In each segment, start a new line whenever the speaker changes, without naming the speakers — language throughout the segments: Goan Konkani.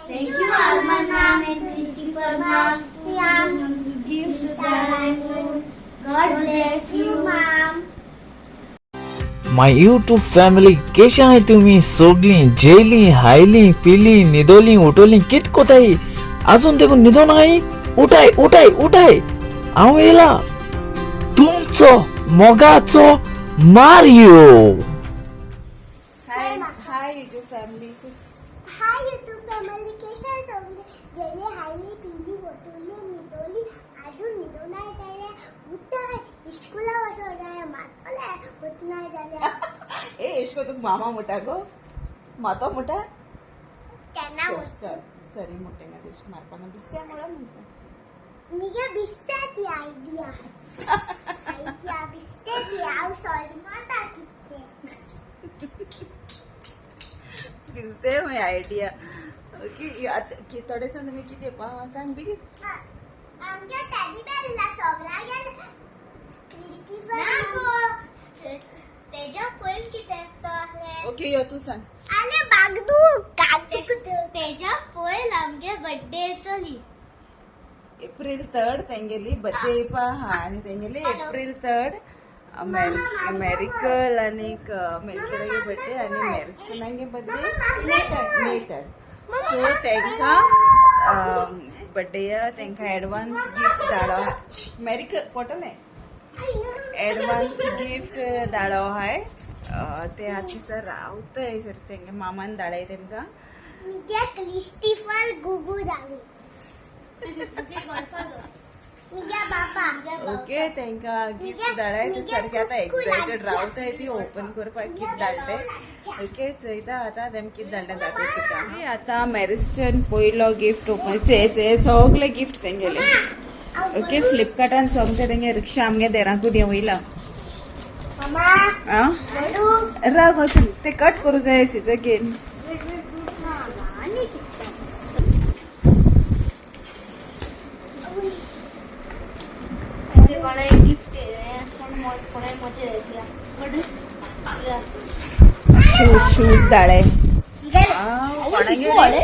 Thank you Arman ma'am and Christopher ma'am. Gifts. God bless you ma'am.
My YouTube family, केशे आहाय तुमी सोगलीं? जेयलीं, हायलीं, पिलीं, न्हिदोलीं, उठोलीं, कित कोताय? अजून देखून न्हिदोन आहाय? उठाय, उठाय, उठाय! हांव येयला, तुमचो मोगाचो Mario.
Hi, hi YouTube family.
Hi YouTube family, केशा सगळे? जेले, हायली, पिली, बोतोली, निदोली? अजून निदो नाही जाल्यार उठाय, इस्कुला वचो जाय. मातोले उठनाय जाल्यार.
ए एशको, तुका मामा मोठा गो, मातो मोठा.
केन्ना?
सर सरी, मोठे ना तेश मारपाक दिसते मुळे म्हणून.
मुगे बिस्ते ती आयडिया, आयडिया बिस्ते ती. हांव सॉरी माता कितें.
दिसते मागीर आयडिया की आतां की थोडे दिसान तुमी कितें सांग बेगीन.
आमच्या टॅडी बेरला सगळा गेले क्रिस्टीफर ना गो, तेज्या पयल कितें तो आसलें.
ओके, यो तूं सांग.
आले बागदू कागदू. तेज्या पयल आमगे बड्डे येतली.
एप्रिल 3 तेंगेली बर्थडे येवपा आहा आनी तेंगेली एप्रिल 3 मेरिकल आनीक मेरिकलागे बर्थडे आनी मेरिस्टनागे बर्थडे मे 3. सो तांकां बर्थडे, तांकां एडवान्स गिफ्ट धाडो. मेरिकल पोटलें एडवान्स गिफ्ट धाडो आहाय. ते आतां रावताय सर, तेंगे मामान धाडाय तेमकां.
मुगे क्रिस्टीफर गुगू दादू, मुगे बाबा.
ओके, तांकां गिफ्ट धाडाय. ते सारके आतां एक्सायटेड रावताय ती ओपन करपाक कितें धाडले. ओके, चोयता आतां तेम कितें धाडलें, दाखय तुका. आतां मॅरिस्टन पयलो गिफ्ट ओपन. चे चे सगळे गिफ्ट तेंगेले. ओके, फ्लिपकार्टान सोमते तेंगे रिक्षा आमगे देराकूच देंवयला.
मामा.
आं.
बडू.
राव गो, ते कट करूं जाय सिजर घेन.
मामा आनी कितें?
कोणाक गिफ्ट, कोण कोणाक मजा येतली.
Shoes, shoes Dhade कोणागे?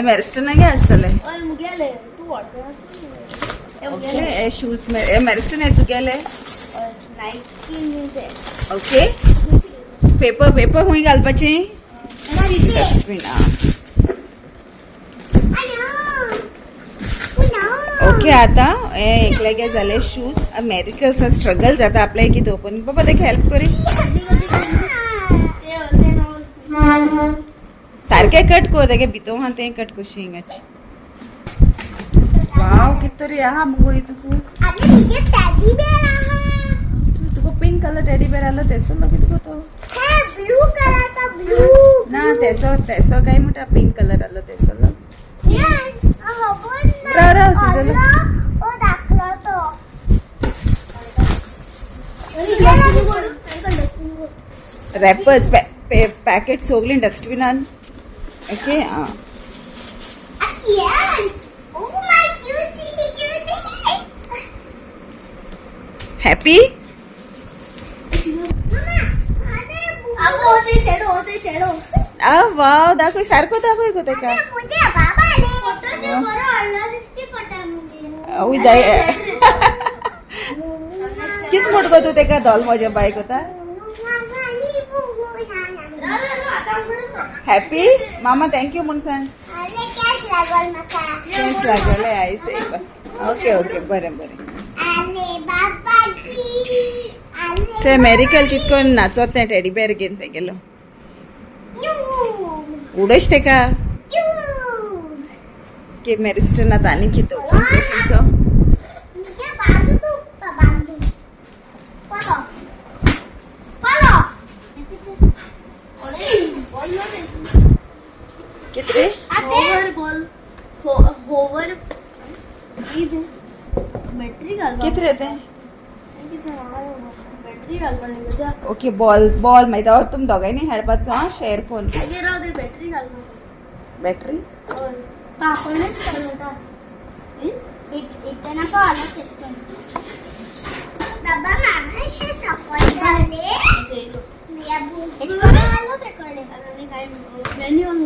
मॅरिस्टनागे आसतले.
हय, मुगेले तूं व्हडलो.
ओके, हे शूज हे मॅरिस्टन, हे तुगेले.
नायकी ते.
ओके, पेपर, पेपर खूंय घालपाची? डस्टबीन. ओके, आता हे एकल्यागे जाले शूज. अमेरिकल्स स्ट्रगल जाता आपल्या कितें ओपन. बाबा, तेका हेल्प करी. सारकें कट कर तेगे भितर आहा तें कट कशी हिंगाची. वाव, कित तरी आहा मुगो ही तुका.
आनी मुगे टेडी बेअर आहा.
तुका पिंक कलर टेडी बेर आलो तेसो मागीर तुका तो.
हे ब्लू कलर तो, ब्लू.
ना, तेसो तेसो काय म्हणटा, पिंक कलर आलो तेसो. राव, राव, सिजल.
ओ दाखलो तो.
रॅपर्स पॅकेट सोगलीं डस्टबिनान. ओके, आं.
Oh my cutie, cutie.
Happy.
आगो, ते चेडो, ते चेडो.
आ वाव, दाखय सारको, दाखय गो तेका.
बाबा.
बरो हाडलो दिसती पडटा मुगे.
उय दाय, कित म्हण गो तूं तेका धोल म्हज्या बायक वता. हॅपी मामा, thank you म्हूण सांग.
कॅश लागल म्हाका.
केस लागले आयज. ओके ओके, बरें बरें.
आले बाबाजी आले.
चे मेरिकल कितकोन नाचत तें टेडी बेर घेवन तेगेलो. उडयश तेका की मेरिस्टन आतां आनी कितें ओपन करता सो.
बांदू तू बांदू, पलो पलो.
कित रे?
होवर बॉल, होवर बॅटरी घालपा.
कित रे तें?
बॅटरी घालपा जा.
ओके, बॉल, बॉल मागीर तुम दोगांयनी खेळपाचो आं, शेअर करून.
मागीर राव, ते बॅटरी घालपा.
बॅटरी.
हय.
आपणच चलता इथे नाका आलो सिस्टम. बाबा, मामाशी सफल झाले. आलो ते कडे.
आनी काय मॅन्युअल.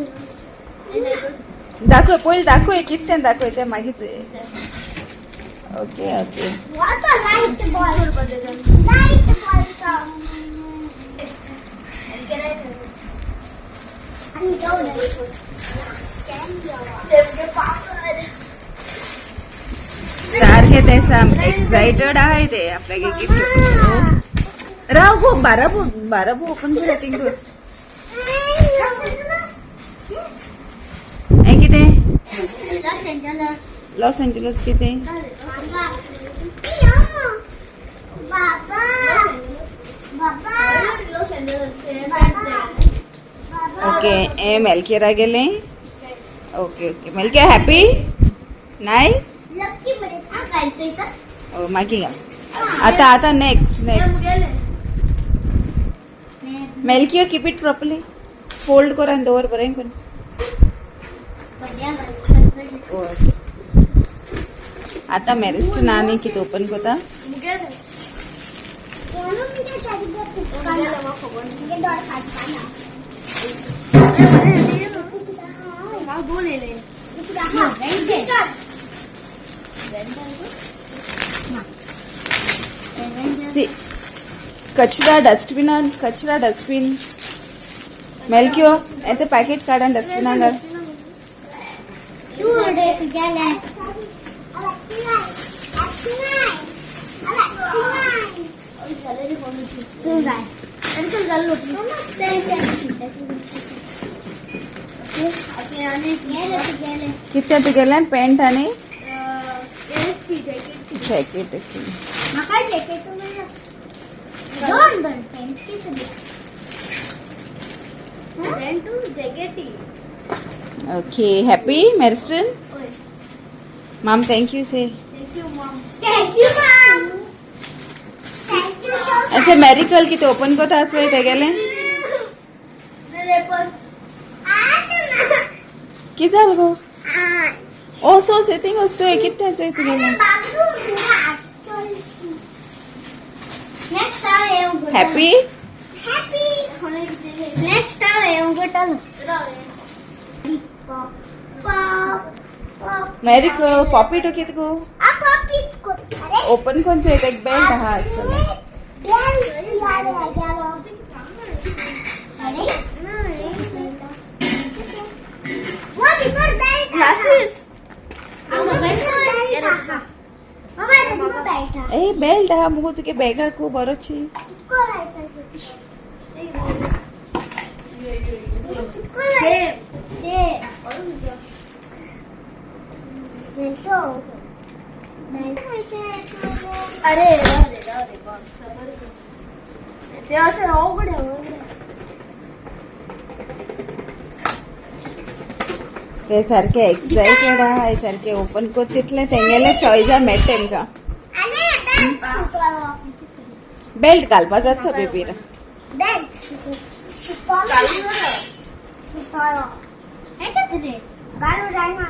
दाखय पयलीं दाखय कितें तें दाखय तें मागीर चोय. Okay okay.
What a light ball. Light ball तो. आनी जेवले.
सारखे ते साम एक्सायटेड आहाय ते आपल्यागे गिफ्ट. राव गो, बाराबो बाराबो ओपन कर थिंग. हें कितें?
Los Angeles.
Los Angeles कितें?
बाबा बाबा बाबा
Los Angeles.
Okay, हें मेलकेरा गेलें. Okay okay, Melkia happy, nice.
Lucky बरे.
हा घालचं इथं.
मागीर घाल आता. आता next next. Melkia, keep it properly, fold कर आनी दवर बरें करून. ओके, आता मॅरिस्टन आनी कितें ओपन करता?
म्हणून मी त्या शाळेत तुझे डोळे काढताना.
सी, कचरा डस्टबिनान, कचरा डस्टबीन. मेलक्यो, हें तें पॅकेट काड आनी डस्टबिनान घाल.
तू तुझ्या.
कितें तुगेलें? पॅन्ट आनी जॅकेट. ओके.
म्हाका जॅकेट मेळ्ळा दोन दोन पॅन्ट कितें?
जॅकेटी.
Okay, happy Mariston? Mom, thank you say.
Thank you mom.
Thank you mom, thank you so.
अच्छा, मॅरिकल कितें ओपन करता चोय तेगेलें. कितें जालें गो? ओ सो से थिंग चोय कितें चोय तुगेलें.
नेक्स्ट हांव हें उगडटलें.
हॅपी?
हॅपी.
नेक्स्ट हांव हें उगडटलो.
Pop pop.
मॅरिकल, पॉपीट कितें गो?
आ पॉपीट अरे.
ओपन कोण चोय, एक बेल्ट आहा आसतलो.
बेल्ट गेलो अरे वो भितर बेल्ट.
ग्लासीस.
बेल्ट आहा मामा, बेल्ट आहा.
ए, बेल्ट आहा मुगो तुगे बॅगाक बरोची.
कितको लायता? कितको सेम बेल्टो बेल्ट.
अरे अरे अरे, ते अशें अवघड आहे.
ते सारखे एक्सायटेड आहाय, सारखे ओपन कर तितलें तेंगेले चॉयसा मेळटा तेमकां.
अरे बेल्ट सुटलो.
बेल्ट घालपा जाता बेबीर.
बेल्ट सुटलो सुटलो.
हें कितें रे?
गाडू जायना.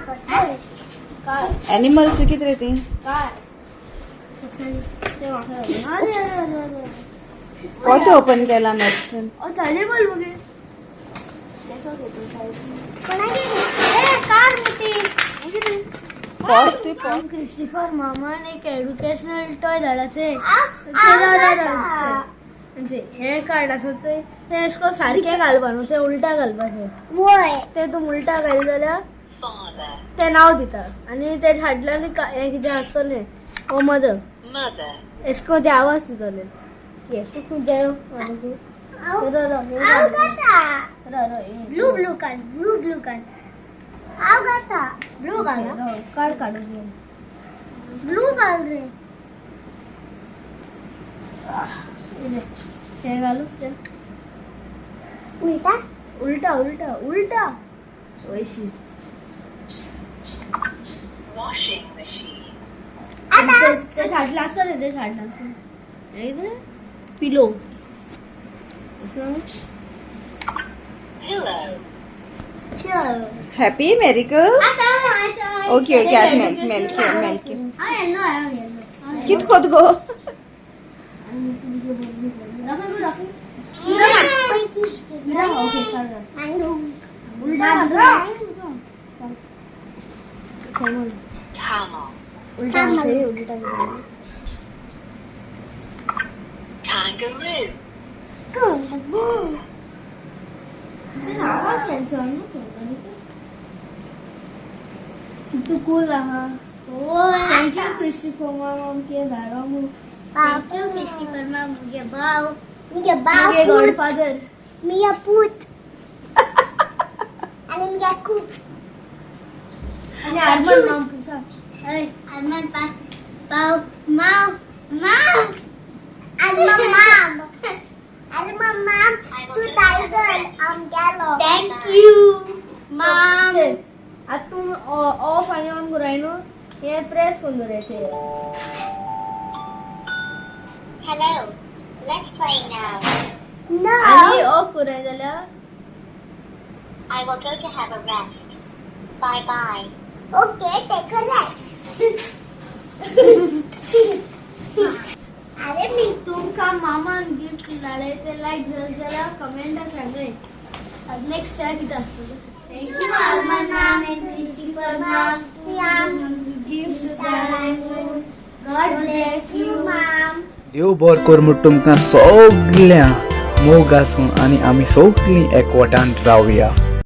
एनिमल्स कितें रे ती?
काय ते म्हाका अरे अरे अरे.
कोतो ओपन केला मॅरिस्टन?
अरे बोल मुगे.
कोणागे ए कार मोठी.
पॉप ते पॉप.
क्रिस्टिफर मामान एक एड्युकेशनल टॉय धाडाचे. म्हणजे हे कार्ड आसा ते ते अशें करून सारकें घालपा न्हू, ते उल्टा घालपाचें.
वय.
ते तूं उल्टा घाली जाल्यार ते नांव दिता आनी ते हाडल्यार हें कितें आसतलें ओ मदर अशें करून ते आवाज दितले. येस, तूं खूंय जायो?
हांव गाता. ब्लू ब्लू काड, ब्लू ब्लू काड. हांव गाता ब्लू घाल.
कार्ड काडून.
ब्लू घाल रे.
हे घालू.
उलटा.
उल्टा उल्टा उल्टा वैशी.
आता
ते छाटलं असतं रे, ते छाटलं असतं. पिलो.
चल.
हॅपी मेरिकल?
आता आता.
ओके ओके, आता मेल मेलक्यो मेलक्यो.
हांव येल्लो, हांव येल्लो.
कित कोत गो?
दाखय गो, दाखय. ओके, काड. उल्टा. कॅमल.
Camel.
उलटा
Camel.
उलटा.
Kangaroo.
Kangaroo.
आवाज खेळचो न्हू. तूं कूल आहा. Thank you Christopher मामा, आमगे धाडो मू.
Thank you Christopher मामा, मुगे भाव, मुगे भाव.
मुगे गॉडफादर.
मुगे पूत आनी मुगे खूप.
आनी आर्मन माम पुसा.
अरमान पास पाव माव माव अरमान माम, अरमान माम, तू टायगर आमगेलो. Thank you माम.
आतां तूं ऑफ आनी ऑन कराय न्हू, हें प्रेस करून दवरायचें.
Hello. Let's play now.
आनी
नो.
ऑफ कराय जाल्यार
I will go to have a rest. Bye bye.
Okay, take a rest. अरे मी
तुमकां मामान गिफ्ट धाडले ते लायक जालें जाल्यार कमेंटा सांगाय. नेक्स्ट टायम कितें आसतलें.
Thank you Arman ma'am and Christopher ma'am.
Gift.
God bless you ma'am.
देव बरो कर म्हूण तुमकां सगळ्यांक मोग आसूं आनी आमी सगळीं एकवटान रावया.